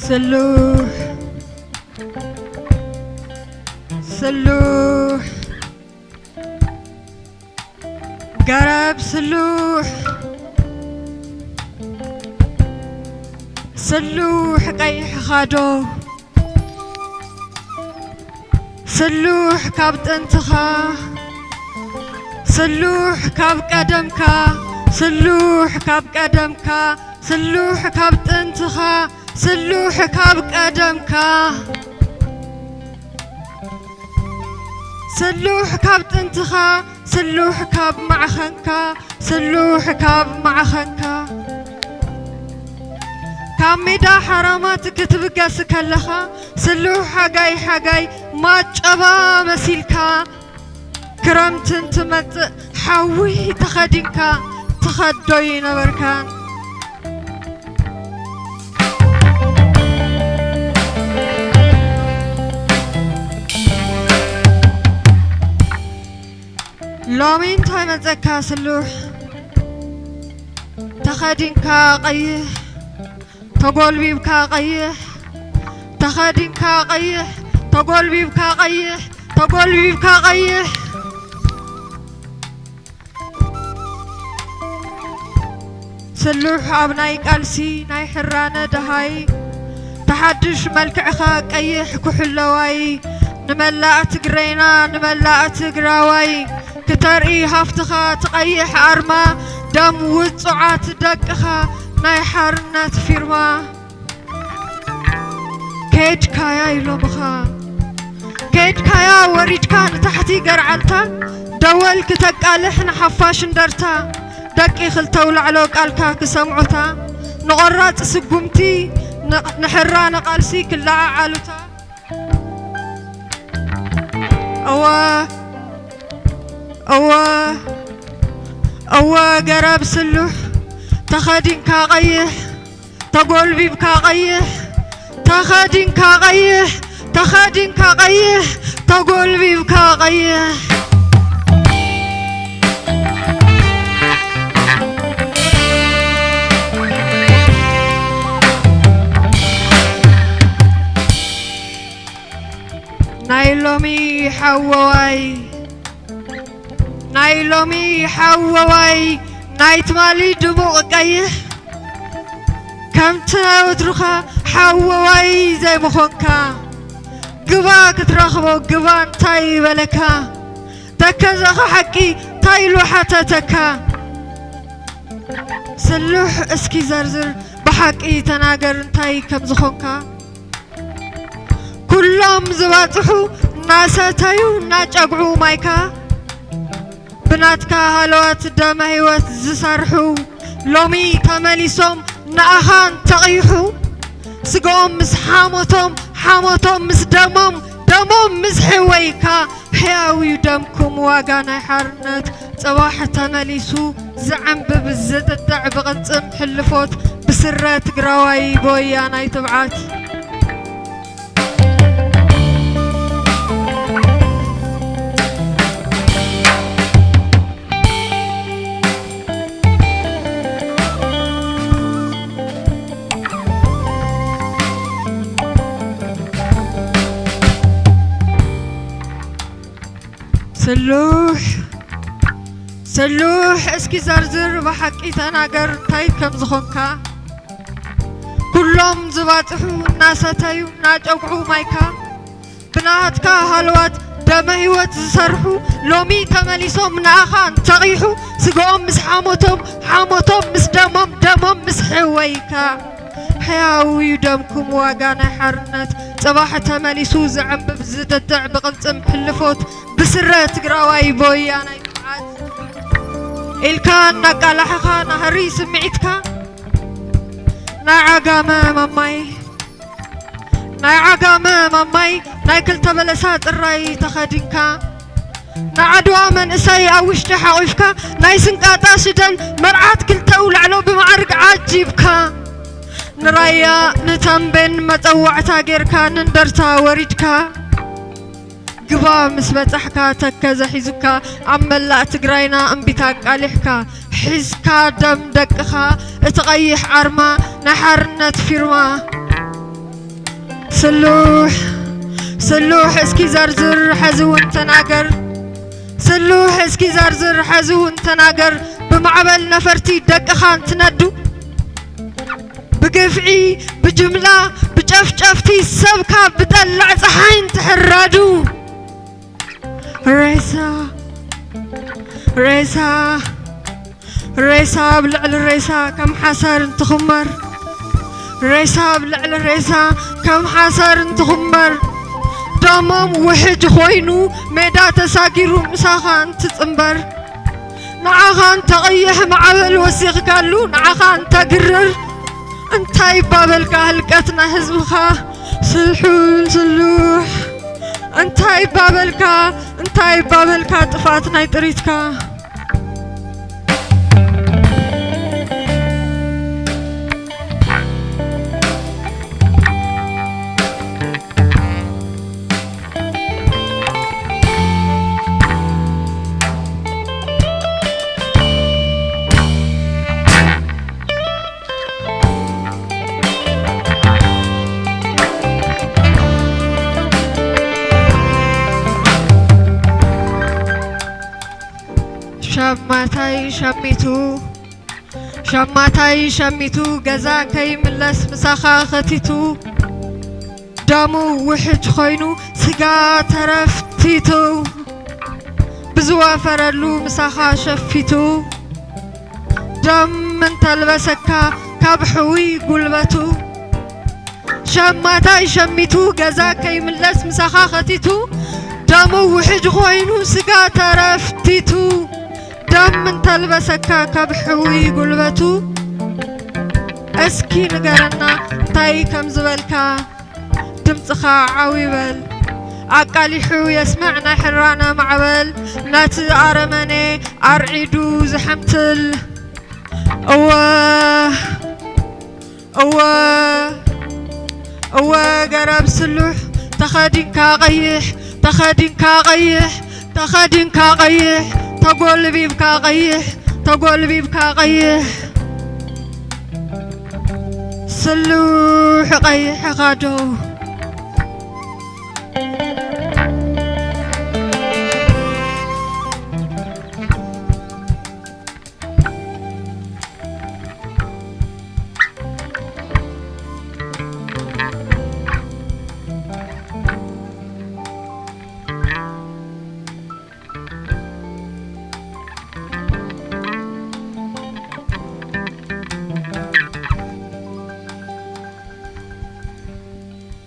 ስሉሕ፣ ስሉሕ፣ ገረብ ስሉሕ፣ ስሉሕ ቀይሕኻ ዶ፣ ስሉሕ ካብ ጥንትኻ፣ ስሉሕ ካብ ቀደምካ፣ ስሉሕ ካብ ቀደምካ፣ ስሉሕ ካብ ጥንትኻ፣ ስሉሕ ካብ ቀደምካ፣ ስሉሕ ካብ ጥንትኻ፣ ስሉሕ ካብ ማዕኸንካ፣ ስሉሕ ካብ ማዕኸንካ። ካብ ሜዳ ሓራማት ክትብገስ ከለኻ፣ ስሉሕ ሓጋይ ሓጋይ ማጨባ መሲልካ፣ ክረምቲ እንትመጽእ ሓዊ ተኸዲንካ ትኸዶ ይነበርካ። ሎሚ እንታይ መጸካ ስሉሕ? ተኸዲንካ ቀይሕ፣ ተጎልቢብካ ቀይሕ፣ ተኸዲንካ ቀይሕ፣ ተጎልቢብካ ቀይሕ፣ ተጎልቢብካ ቀይሕ። ስሉሕ ኣብ ናይ ቃልሲ ናይ ሕራነ ደሃይ፣ ተሓድሽ መልክዕኻ ቀይሕ ኩሕለዋይ፣ ንመላእ ትግረይና ንመላእ ትግራዋይ፣ ክተርኢ ሃፍትኻ ትቐይሕ ኣርማ፣ ደም ውጹዓት ደቅኻ ናይ ሓርነት ፊርማ። ከድካያ ኢሎምኻ፣ ከድካያ ወሪድካ ንታሕቲ ገርዓልታ፣ ደወል ክተቃልሕ ንሓፋሽ እንደርታ፣ ደቂ ክልተ ኣውላዕሎ ቃልካ ክሰምዑታ፣ ንቖራጽ ስጉምቲ ን-፣ ንሕራነ ቃልሲ ክለዓዓሉታ። እወ፣ እወ፣ እወ ገረብ ስሉሕ ተኸዲንካ ቀይሕ፣ ተጎልቢብካ ቀይሕ፣ ተኸዲንካ ቀይሕ፣ ተኸዲንካ ቀይሕ፣ ተጎልቢብካ ቀይሕ። ናይ ሎሚ ሓወዋይ፣ ናይ ሎሚ ሓወዋይ፣ ናይ ትማሊ ድሙቕ ቀይሕ፣ ከምቲ ናይ ወትሩኻ ሓወዋይ ዘይምኾንካ፣ ግባ ክትረኽቦ ግባ እንታይ በለካ? ተከዘኻ ሓቂ እንታይ ኢሉ ሓተተካ? ስሉሕ እስኪ ዘርዝር ብሓቂ ተናገር እንታይ ከም ዝኾንካ? ኩሎም ዝባጽሑ እናሰተዩ እናጨግዑ ማይካ፣ ብናትካ ሃለዋት ደመ ህይወት ዝሰርሑ፣ ሎሚ ተመሊሶም ንኣኻ እንተቕይሑ፣ ስጋኦም ምስ ሓሞቶም፣ ሓሞቶም ምስ ደሞም፣ ደሞም ምስ ሕወይካ፣ ሕያው እዩ ደምኩም ዋጋ ናይ ሓርነት። ጽባሕ ተመሊሱ ዝዕንብብ ዝጥጥዕ ብቕልጽም ሕልፎት ብስረ ትግራዋይ ብወያናይ ትብዓት። ስሉሕ፣ ስሉሕ፣ እስኪ ዘርዝር፣ ብሓቂ ተናገር፣ እንታይ ከም ዝኾንካ። ኩሎም ዝባጽሑ እናሰተዩ እናጨጉዑ ማይካ፣ ብናሃትካ ሃለዋት ደመ ህይወት ዝሰርሑ፣ ሎሚ ተመሊሶም ንኣኻ እንተቒሑ፣ ስጋኦም ምስ ሓሞቶም፣ ሓሞቶም ምስ ደሞም፣ ደሞም ምስ ሕወይካ። ሕያው እዩ ደምኩም ዋጋ ናይ ሓርነት፣ ጽባሕ ተመሊሱ ዝዕንብብ ዝጥጥዕ ብቕልጽም ሕልፎት ብስረ ትግራዋይ ብወያናይ ጥፍዓት ኢልካ እናቃላሕኻ ናህሪ ስምዒትካ ናይ ዓጋመ ማማይ፣ ናይ ዓጋመ ማማይ ናይ ክልተ በለሳ ጥራይ ተኸዲንካ፣ ንዓድዋ መንእሰይ ኣብ ውሽጢ ሓቑፍካ፣ ናይ ስንቃጣ ሽደን መርዓት ክልተ ውላዕሎ ብማዕርግ ዓጂብካ፣ ንራያ ንተምቤን መጸዋዕታ ጌርካ ንእንደርታ ወሪድካ፣ ግባ ምስ በጻሕካ ተከዘ ሒዙካ፣ ኣብ መላእ ትግራይና እምቢታ ኣቃሊሕካ፣ ሒዝካ ደም ደቅኻ እቲ ቀይሕ ኣርማ ናይ ሓርነት ፊርማ። ስሉሕ ስሉሕ እስኪ ዘርዝር፣ ሐዚ እውን ተናገር። ስሉሕ እስኪ ዘርዝር፣ ሐዚ እውን ተናገር። ብማዕበል ነፈርቲ ደቅኻ እንትነዱ፣ ብግፍዒ ብጅምላ ብጨፍጨፍቲ ሰብካ ብጠላዕ ፀሓይ እንትሕረዱ፣ ሬሳ ሬሳ ሬሳ ኣብ ልዕሊ ሬሳ ከም ሓሰር እንትኹመር፣ ሬሳ ኣብ ልዕሊ ሬሳ ከም ሓሰር እንትኹመር፣ ደሞም ውሕጅ ኮይኑ ሜዳ ተሳጊሩ ምሳኻ እንትጽንበር፣ ንዓኻ እንተቐይሕ ማዕበል ወሲኽካሉ፣ ንዓኻ እንተግርር እንታይ ይባበልካ ህልቀት ናይ ህዝብኻ? ስሑል ስሉሕ እንታይ ይባበልካ? እንታይ ይባበልካ ጥፍኣት ናይ ጥሪትካ? ሸማታይ ሸሚቱ ሸማታይ ሸሚቱ ገዛ ከይምለስ ምሳኻ ኸቲቱ፣ ደሙ ውሕጅ ኾይኑ ስጋ ተረፍቲቱ፣ ብዝወፈረሉ ምሳኻ ሸፊቱ፣ ደም እንተልበሰካ ካብ ሕዊ ጉልበቱ፣ ሸማታይ ሸሚቱ ገዛ ከይምለስ ምሳኻ ኸቲቱ፣ ደሙ ውሕጅ ኾይኑ ስጋ ተረፍቲቱ፣ ደም እንተልበሰካ ካብ ሕዊ ጉልበቱ፣ እስኪ ንገረና እንታይ ከም ዝበልካ፣ ድምፅኻ ዓው ይበል፣ ኣቃሊሑ የስምዕ ናይ ሕራነ ማዕበል፣ ነቲ ኣረመኔ ኣርዒዱ ዝሐምትል። እወ እወ እወ ገረብ ስሉሕ፣ ተኸዲንካ ቀይሕ፣ ተኸዲንካ ቀይሕ፣ ተኸዲንካ ቀይሕ፣ ተጎልቢብካ ቀይሕ፣ ተጎልቢብካ ቀይሕ። ስሉሕ ቀይሕ ኻዶ